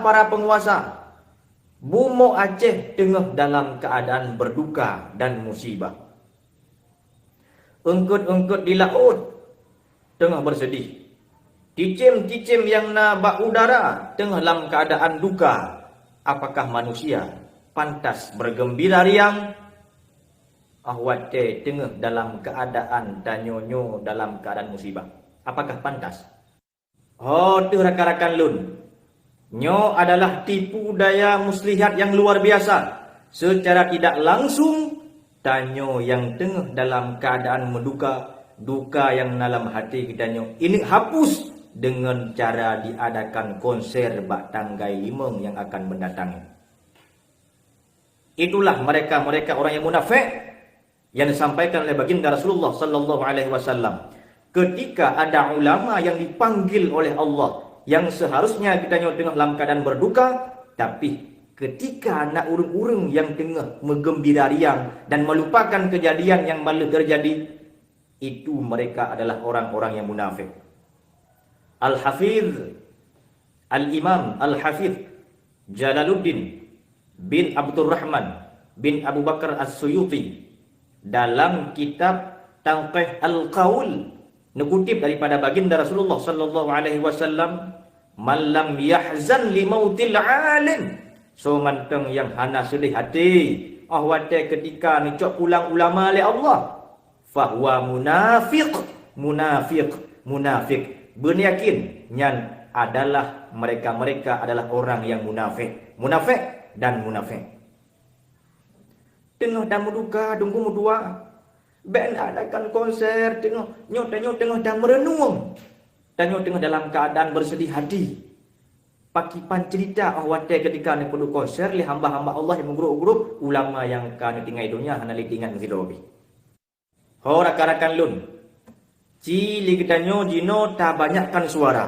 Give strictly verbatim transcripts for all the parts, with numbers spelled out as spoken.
Para penguasa, bumoe Aceh teungoh dalam keuadaan berduka dan musibah. Eungkot-eungkot di laôt teungoh beuseudeh. Cicém-cicém nyang na bak udara teungoh lam keuadaan duka. Apakah manusia pantas bergembira riang? Oh watée teungoh dalam keuadaan tanyoe nyoe dalam keuadaan musibah, apakah pantas? Ho teuh rakan-rakan lôn, nyoe adalah tipu daya muslihat nyang luar biasa. Seucara tidak langsung, tanyoe nyang teungoh dalam keuadaan meuduka, duka nyang na lam até geutanyoe, ineuk hapus deungon cara diadakan konser bak tanggai limong nyang akan mendatang. Itulah mereka-mereka orang yang munafik yang disampaikan oleh Baginda Rasulullah sallallahu alaihi wasallam. Ketika ada ulama yang dipanggil oleh Allah, yang seharusnya geutanyoe teungoh lam keadaan berduka, tapi ketika na ureuëng-ureuëng yang teungoh meugeumbira riang dan melupakan kejadian yang baru terjadi, itu mereka adalah orang-orang yang munafik. Al-Hafiz, Al-Imam Al-Hafiz Jalaluddin bin Abdurrahman bin Abu Bakar As-Suyuti dalam kitab Tanqih Al-Qaul neukutip daripada Baginda Rasulullah sallallahu alaihi wasallam, "Man lam yahzan li mautil alim," soe mantong nyang hana seudeh até, oh watée keutika neucok pulang ulama lé Allah, fahuwa munafiq, munafiq, munafiq. Beuneuyakin nyan adalah mereka-mereka adalah orang yang munafik, munafik dan munafik. Teungoh tameuduka, teungoh meuduka, bék adakan konser, teungoh nyoe tanyoe teungoh tameureunung. Tanyoe teungoh dalam keadaan bersedih hati. Pakiban cerita oh watée keutika neupeuduek konser lé hamba-hamba Allah nyang meugrôp-grôp, ulama nyang ka neutinggai donya hana lé teuingat sidroe pih. Ho rakan-rakan lôn, ci lé geutanyoe jinoe tabanyakkan suara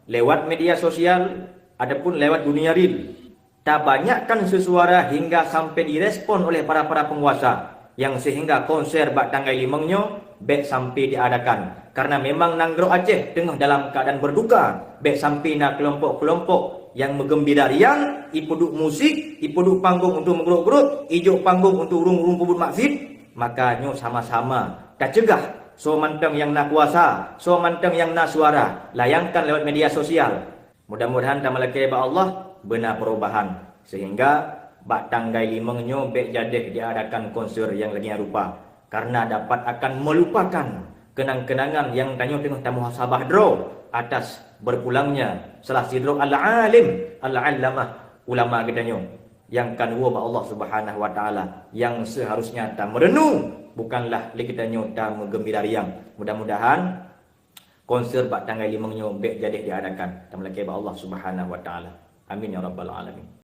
lewat media sosial ataupun lewat dunia real. Tabanyakkan seusuara hingga sampai direspon oleh para-para penguasa, nyang sehingga konser bak tanggai limong nyoe bék sampai diadakan. Karena memang nanggroe Aceh teungoh dalam keadaan berduka, bék sampai na keulompok-keulompok nyang meugeumbira riang, ipeuduek musik, ipeuduek panggong untuk meugrôp-grôp, ijok panggong untuk ureuëng-ureuëng peubuet maksiet, maka nyoe sama-sama tacegah soe mantong nyang na kuasa, soe mantong nyang na suara, layangkan lewat media sosial. Mudah-mudahan tameulakée bak Allah beuna perubahan, sehingga bak tanggai limong nyoe bék jadeh diadakan konser nyang lagée nyan rupa, karena dapat akan melupakan kenang-kenangan nyang tanyoe teungoh tamuhasabah droe atas berpulangnya salah sidroe al-alim, al-allamah, ulama geutanyoe nyang ka neuwoe bak Allah Subhanahu wa Taala, nyang seuharusnya tameureunung, bukanlah lé geutanyoe tameugeumbira riang. Mudah-mudahan konser bak tanggai limong nyoe bék jadeh diadakan. Tameulakée bak Allah Subhanahu wa Taala. Amin ya rabbal alamin.